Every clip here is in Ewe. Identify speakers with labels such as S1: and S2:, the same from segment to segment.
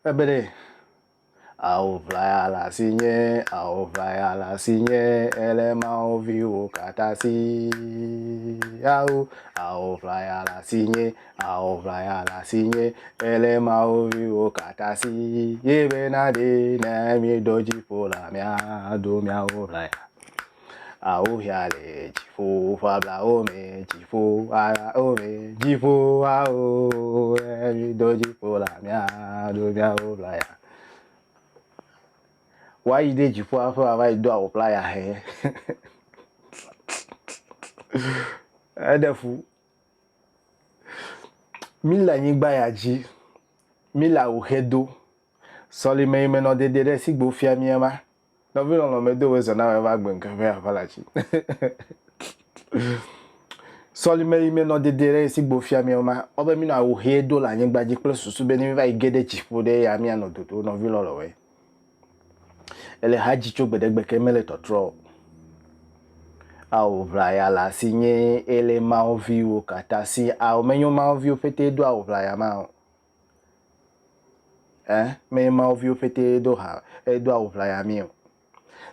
S1: Ebe ɖe, Awu ʋlaya le asinye, awu ʋlaya le asinye, ele Mawu viwo katã si. Awu, awu ʋlaya le asinye, awu ʋlaya le asinye, ele Mawu viwo katã si. Ye bena ɖe ne míeɖo dziƒo la, míado míawo ʋlaya. Awu hia le dziƒo ƒe ablawo me, dziƒo alawo me, dziƒo awo ne mído dziƒo la, míaɖo míawo ʋlaya. Woayi ɖe dziƒo hafi woava yi do awu ʋlaya he. Eɖe fu. Mí le anyigba ya dzi, mí le awu he do. Sɔlime yi me nɔ dede ɖe sigbe wofia mí ema. Nɔvi lɔlɔ me do wezɔ na wɔ va gbe ŋke ƒe aƒe la dzi. Sɔlime yi me nɔ dede ɖe sigbe wofia mí ema. Wobe mí nɔ awu he do le anyigba dzi kple susu be ne mí va yi ge ɖe dziƒo ɖe ya mía nɔ dodo nɔvi lɔlɔ wɔe. Ele ha dzi tso gbeɖegbe ke mele tɔtrɔ o. Awu ʋlaya le asinye ele Mawu viwo katã si. Awu menyo Mawu viwo ƒete do awu ʋlaya ma o. Ɛ, menye Mawu viwo ƒete do ha, edo awu ʋlaya mi o.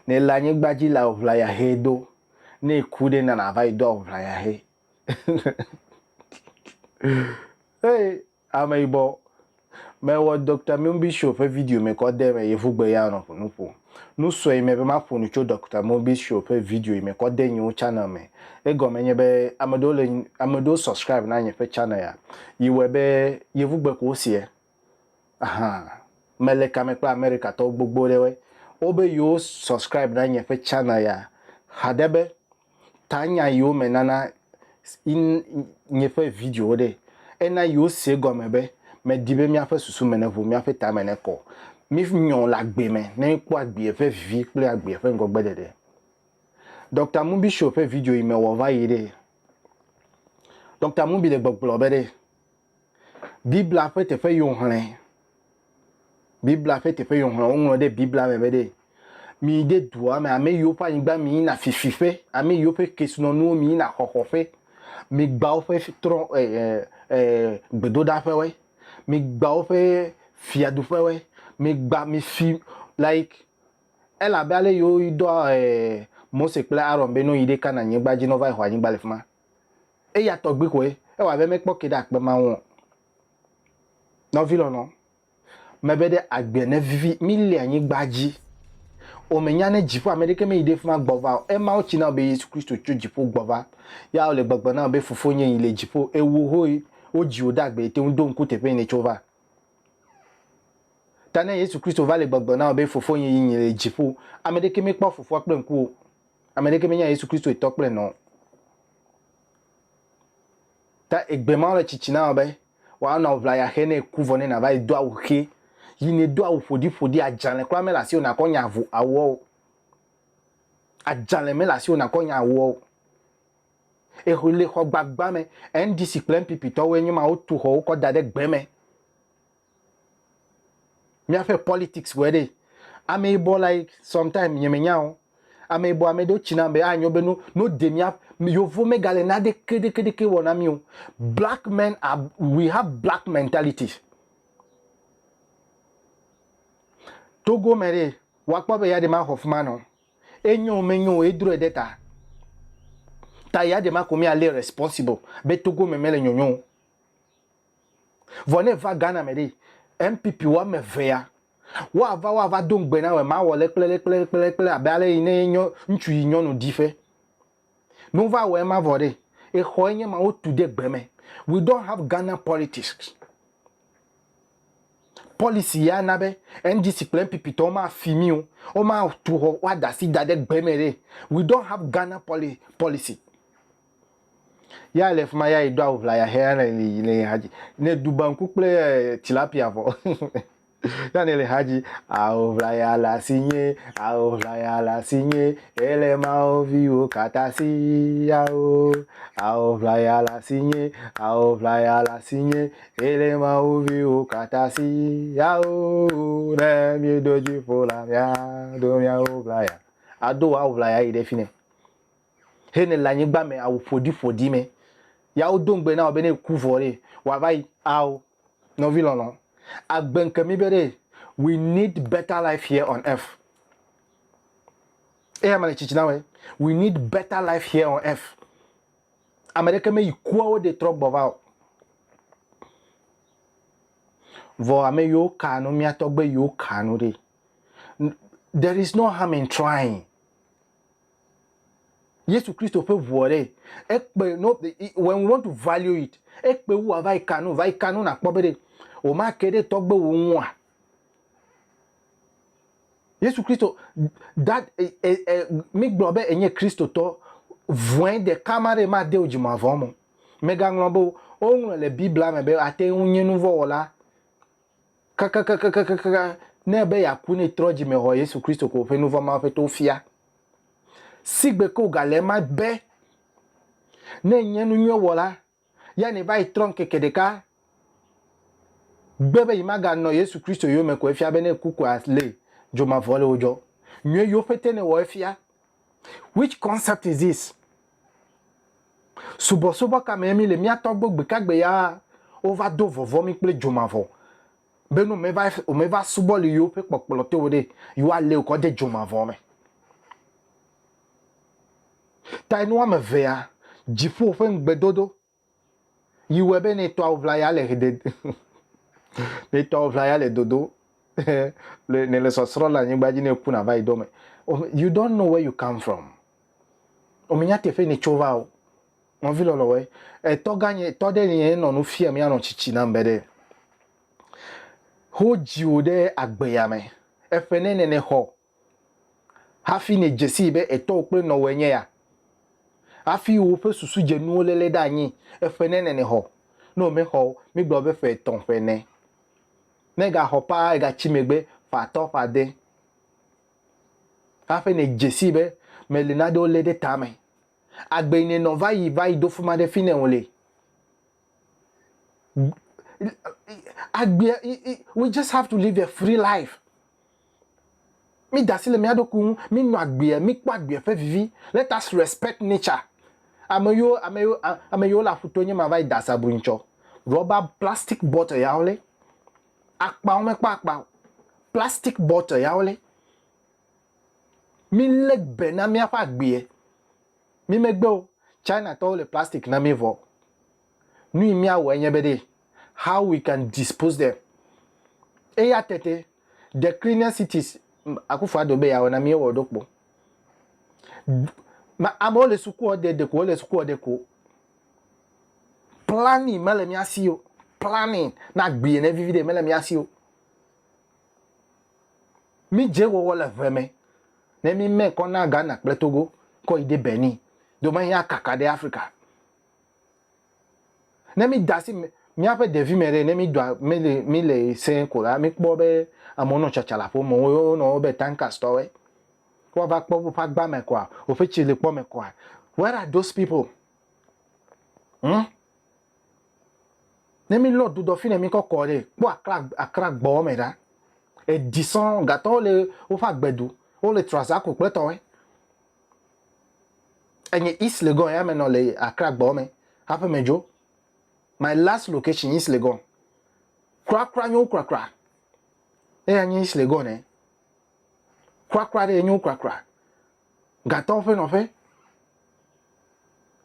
S1: Ne le anyigba dzi le awu ʋlaya he do, ne eku ɖe na nàva yi do awu ʋlaya he. Hey, ameyibɔ, mewɔ Doctor Mumbi Show ƒe video me kɔ de eme yevugbe ya nɔ nu ƒom. Nu sue yi me be maƒo nu tso Doctor Mumbi Show ƒe video yi me kɔ de nyewo channel me. Egɔme nye be ame ɖewo le ame ɖewo subscribe na nye ƒe channel ya yi wɔe be yevugbe ko wosie. Ahan. Mele kame kple America tɔwo gbogbo ɖewoe. Wobe yewo subscribe na nye ƒe channel ya haɖe be tanya yiwo me nana in nye ƒe videowo ɖe, ena yiwo se gɔme be medi be míaƒe susu me neʋu, míaƒe tame nekɔ, mí nyɔ le agbe me ne míkpɔ agbea ƒe vivi kple agbea ƒe ŋgɔgbeɖeɖe. Doctor Mumbi Show ƒe video yi mewɔ va yi ɖe, Doctor Mumbi le gbɔgblɔ be ɖe, Biblia ƒe teƒe yi wòxlẽ, Biblia ƒe teƒe yi wòxlẽ, woŋlɔ ɖe Biblia me be ɖe, miyi ɖe dua me, ame yiwo ƒe anyigba miyina fifiƒe, ame yiwo ƒe kesinɔnuwo miyina xɔxɔƒe, migba woƒe trɔ ɛ ɛ ɛ gbedoɖaƒewoe, migba woƒe fiaɖuƒewoe, migba mifi like elabe ale yiwo dɔ ɛ Mose kple Aron be ne woyi ɖe Kanaan nyigba dzi ne wova yi xɔ anyigba le fi ma. Eya tɔgbi koe. Ewɔ abe mekpɔ ke ɖe akpe ma ŋu o. Nɔvi lɔlɔ, mebe ɖe agbe ne vivi mi le anyigba dzi. O me nya ne dziƒo ame ɖeke meyi ɖe fima gbɔ va o. Ema wotsi na be Yesu Kristo tso dziƒo gbɔ va. Ya wole gbɔgblɔ na be fofo nye yi le dziƒo. Ewo ho wodzi wò ɖe agbe ete ŋu do ŋku teƒe yi nètso va. Ta ne Yesu Kristo va le gbɔgblɔ na wò be fofo nye yi le dziƒo, ame ɖeke mekpɔ fofoa kple ŋku o. Ame ɖeke menya Yesu Kristo etɔ kple nɔ o. Ta egbe ma wole tsitsi na wò be woanɔ ʋlaya xe ne eku vɔ ne nàva yi do awu xe. Yi nèdo awu ƒoɖi ƒoɖi, adzalẽ kura mele asiwò nàkɔ nya avu awuɔ o. Adzalẽ mele asiwò nàkɔ nya awuɔ o. Exɔ le xɔ gbagba me, NDC kple NPP tɔwoe nye ma wotu xɔwo kɔ da ɖe gbe me. Míaƒe politics wɔe ɖe. Ameyibɔ like sometime nye menya o. Ameyibɔ ame ɖewo tsina be anyo be no no de mía yovo megale naɖeke ɖeke ɖeke wɔ na mí o. Black men are we have black mentality. Togo me ɖe woakpɔ be ya ɖe maxɔ fima nɔ. Enyo menyo edroe ɖe ta. Ta ya ɖe ma ko mía le responsible be Togo me mele nyonyo o. Vɔ ne eva Ghana me ɖe, NPP woame evea, woava woava do ŋugbe na wɔ mawɔ le kple le kple le kple le kple abe ale yi ne nyɔ ŋutsu yi nyɔnu di ƒe. Ne wova wɔ ema vɔ ɖe, exɔ enye ma wotu de gbe me. We don't have Ghana politics. Policy ya na be NDC kple NPP tɔwo mafi mí o. Womatu xɔ woada asi da ɖe gbe me ɖe. We don't have Ghana poli policy. Ya le fima ya yi do awu ʋlaya he ya le le hadzi. Ne du banku kple eh, tilapia vɔ. ya ne le hadzi. Awu ʋlaya le asinye, awu ʋlaya le asinye, ele mawo viwo katã si awo. Awu ʋlaya le asinye, awu ʋlaya le asinye, ele mawo viwo katã si awo. Ne míedo dziƒo la, míado míawo ʋlaya. Ado wò awu ʋlaya yi ɖe fi ne. He ne le anyigba me awu ƒoɖi ƒoɖi me. Ya wodo ŋugbe na wò be ne eku vɔ ɖe, wòava yi ao. Nɔvi lɔlɔ̃. Agbe ŋke mi be ɖe, we need better life here on earth. Eya me le tsitsi na wɔ. We need better life here on earth. Ame ɖeke me yi kuawo ɖe trɔ gbɔ va o. Vɔ ame yiwo ka nu mía tɔgbe yiwo ka nu ɖe. There is no harm in trying. Yesu Kristo ƒe ʋua ɖe, ekpe no when we want to value it, ekpe wu ava yi ka nu, va yi ka nu nakpɔ be ɖe womake ɖe tɔgbe wo ŋua. Yesu Kristo that e, e, e, mi gblɔ be enye Kristotɔ vɔe ɖeka ma ɖe made wò dzimavɔ me. Megaŋlɔ be woŋlɔ le Biblia me be ate ŋu nye nuvɔwɔla kakakakakaka ne ebe yeaku ne trɔ dzime xɔ Yesu Kristo ko ƒe nuvɔ ma ƒe to fia. Sigbe ke wògale ema be ne enye nu nyui wɔla ya ne va yi trɔ ŋkeke ɖeka gbe be yi maganɔ Yesu Kristo yome ko efia be ne ku koa le dzomavɔ le wodzɔ. Nyui yiwo ƒete ne wɔ efia. Which concept is this? Subɔsubɔ ka mee mi le mía tɔgbe gbekagbe ya wova do vɔvɔ mi kple dzomavɔ be ne womeva womeva subɔ le yewoƒe kpɔkplɔ te o ɖe, yewoalé wò kɔ de dzomavɔ me. Ta nu woame evea, dziƒo ƒe ŋugbedodo yi wɔe be ne tɔawo ʋlaya le de ne tɔawo ʋlaya le dodo le ne le sɔsrɔ̃ le anyigba dzi ne ku na va yi do me. You don't know where you come from. Womenya teƒe ne tso va o. Nɔvi lɔlɔ̃woe, etɔ gã nye tɔ ɖe nye nɔ nu fiam ya nɔ tsitsi nam be ɖe wodzi wò ɖe agbe ya me. Eƒe nene nexɔ hafi nèdze sii be etɔwò kple nɔwòe nye ya. Hafi woƒe susu dze nuwo léle ɖe anyi eƒe nene nexɔ. Ne womexɔ o, mígblɔ be ƒe etɔ̃, ƒe ene. Ne egaxɔ paa, egatsi megbe ƒe atɔ̃, ƒe ade. Hafi nèdze sii be meli nanewo lé ɖe tame. Agbe yi nènɔ va yi va yi ɖo fi ma ɖe, fi ne wòle. Agbea, we just have to live a free life. Mi da asi le mía ɖokui ŋu, mi nɔ agbea, mi kpɔ agbea ƒe vivi. Let us respect nature. Ame yiwo, ame yiwo, ame yiwo le aƒuto nye ma va yi da asabu ŋtsɔ. Rɔba plastic bottle ya wole. Akpa wo mekpɔ akpa o. Plastic bottle ya wole. Mi lé be na míaƒe agbea. Mi megbe o. China tɔwo le plastic na mi vɔ. Nu yi míawɔ enye be ɖe how we can dispose them. Eya tete the cleanest cities Akufo Addo be yeawɔ na mi ewɔ ɖo kpo. Ma amewo le sukua de de ko wole sukua de ko. Planning mele mía si o. Planning na agbee ne vivi ɖe mele mía si o. Mi dze wɔwɔ le ʋe me. Ne mi mɛ kɔ na Ghana kple Togo kɔ yi ɖe Benin. Domehi akaka ɖe Afrika. Ne mi da asi míaƒe ɖevi me ɖe, ne mi doa mi le mi le sẽ ko la, mi kpɔ be amewo nɔ tsatsa le aƒe me, wo nɔ wo be tankers tɔwoe. Woava kpɔ woƒe agba me koa, woƒe tsi le kpɔ me koa. Where are those people? Hmm? Ne mi lɔ dudɔ fi ne mi kɔkɔ ɖe, kpɔ akra akra gbɔ me ɖa. Eɖi sɔŋ gatɔwo le woƒe agbe du, wole trɔza ko kple tɔwoe. Enye East Legon ya menɔ le Accra gbɔ me hafi medzo. My last location East Legon. Kurakura nyo kurakura. Eya nye East Legon ne. Kurakura ɖe nyo kurakura. Gatɔwo ƒe nɔƒe.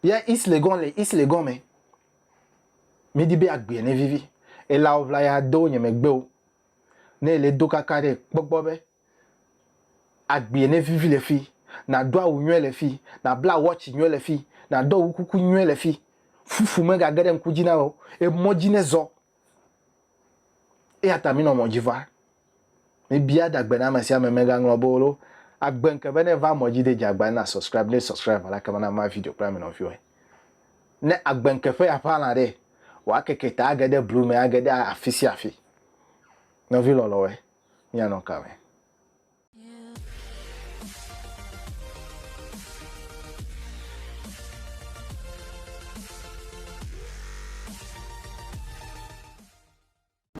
S1: Ya East Legon le East Legon me. Medi be agbea ne vivi. Elawo ʋla ya do nye megbe o. Ne ele do kaka ɖe kpɔgbɔ be Agbee ne vivi le fi, nàdo awu nyuie le fi, nàbla wɔtsi nyuie le fi, nàɖɔ wu kuku nyuie le fi. Fufu megage ɖe ŋku dzi na wò o. Emɔ dzi nezɔ. Eya ta minɔ mɔ dzi va. Mibia ɖagbe na ame sia ame, mègaŋlɔ be o lo. Agbe ŋke be ne eva mɔ dzi de dze agba ne na subscribe, ne subscribe la ekema na ma video kple ame nɔviwoe. Ne agbe ŋke ƒe ya ƒe alã ɖe, wòakeke ta age ɖe blu me, age ɖe afi sia afi. Nɔvi lɔlɔ̃woe, míanɔ kame.